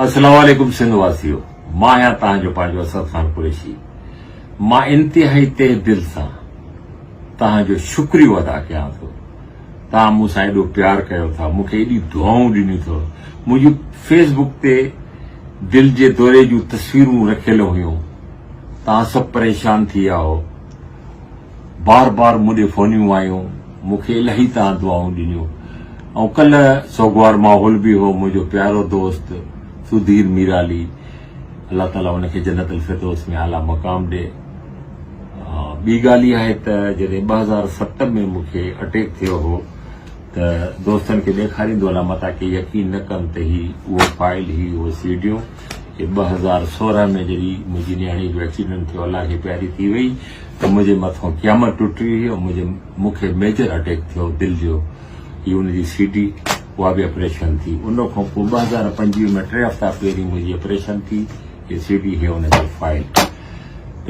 السلام عليڪم سنڌ واسيو مان آهيان توهان جو پنهنجو اسد خان قريشي مان انتهائي تهه دل سان توهان جو شڪريو ادا ڪيان ٿو توهان مون سان ايڏو پيار ڪيو ٿا مون کي ايڏي دعائون ڏنيون اٿو منهنجي فيس بڪ تي دل جي دوري جون تصويرون رکيل هيون توهان سڀ پريشان ٿي ويا هو بار بار مون ڏي فونيون آيون، مون کي الاهي توهان دعائون ڏنيون ۽ ڪلهه سوڳوار ماحول به هو، منهنجو پيارو دوست سڌير ميرالي الله تعالي ان کي جنت الفردوس ۾ اعليٰ مقام ڏي. ٻي ڳالهه اها آهي ته جڏهن 2007 ۾ مون کي اٽيڪ ٿيو هو ته دوستن کي ڏيکاريندو هلان متان ڪي يقين نه ڪن ته هي اهو فائل هي اهو سيڊيون هي 2016 ۾ جڏهن منهنجي نياڻي جو ايڪسيڊنٽ ٿيو الله کي پياري ٿي وئي ته منهنجي مٿان قيامت ٽٽي هئي ۽ منهنجي مون کي ميجر اٽيڪ ٿيو دل جو هي ان جي سي ڊي اها به اپريشن ٿي ان کان پوء 2025 ۾ ٽي هفتا پهرين منهنجي اپريشن ٿي هي سي ڊي هي ان جو فائل ته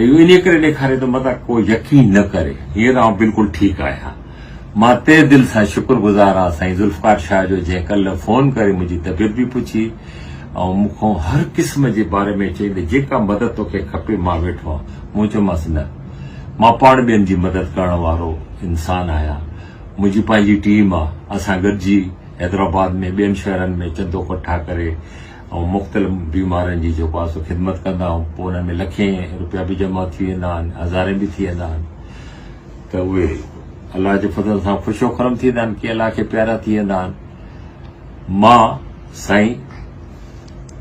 اهو انهيء ڪري ڏيکاري ٿو متان ڪو يقين نه ڪري. هينئر آئون بلڪل ٺيڪ آهيان. مان تهه دل سان شڪر گذار آهيان سائين ذوالفقار شاهه جو جنهن ڪلهه فون ڪري منهنجي طبيعت به پڇي ۽ مون کان هر قسم جي باري ۾ چيائين ته جيڪا مدد توکي کپي مان ويٺو آهيان. مون چيومانس نه. مان پاڻ ٻين جي مدد ڪرڻ وارو انسان آهيان. منهنجي پنهنجي ٽيم آهي. اسان گڏجي حيدرآباد ۾ ٻين شهرن ۾ چندو ڪٺا ڪري ۽ مختلف بيمارن جي جيڪو آهي سو خدمت ڪندا آهيون پوء انهن ۾ لکين روپيا به جمع ٿي ويندا آهن هزارين به ٿي ويندا آهن ته اهي الله جي فضل سان خوش و خرم ٿي ويندا آهن ڪي الله کي پيارا ٿي ويندا آهن مان سائين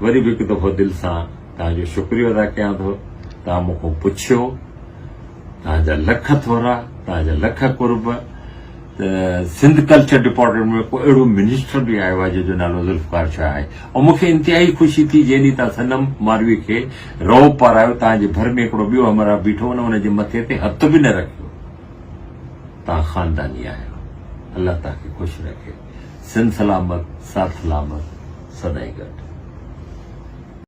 وري به هڪ دفعو دل سان توهان جو شڪريو ادا ڪيان ٿو توهان مون کان پڇيو توهان جا لک ٿورا توهان جا لک قرب ته سنڌ ڪلچر ڊپارٽمينٽ ۾ ڪو اهڙو منسٽر به آيو آهي جنهن جو نالو ذوالفقار شاهه آهي ۽ مون کي انتهائي خوشي ٿي جنهن ڏينهن توهان صنم ماروي کي رئو پارايو توهان جي ڀر ۾ هڪڙو ٻيو همراهه بيٺو ان ان جي مٿي تي هٿ به نه رکيو توهان خانداني آهيو الله توهان کي خوش رکي سنڌ سلامت ساٿ سلامت سدائين گڏ.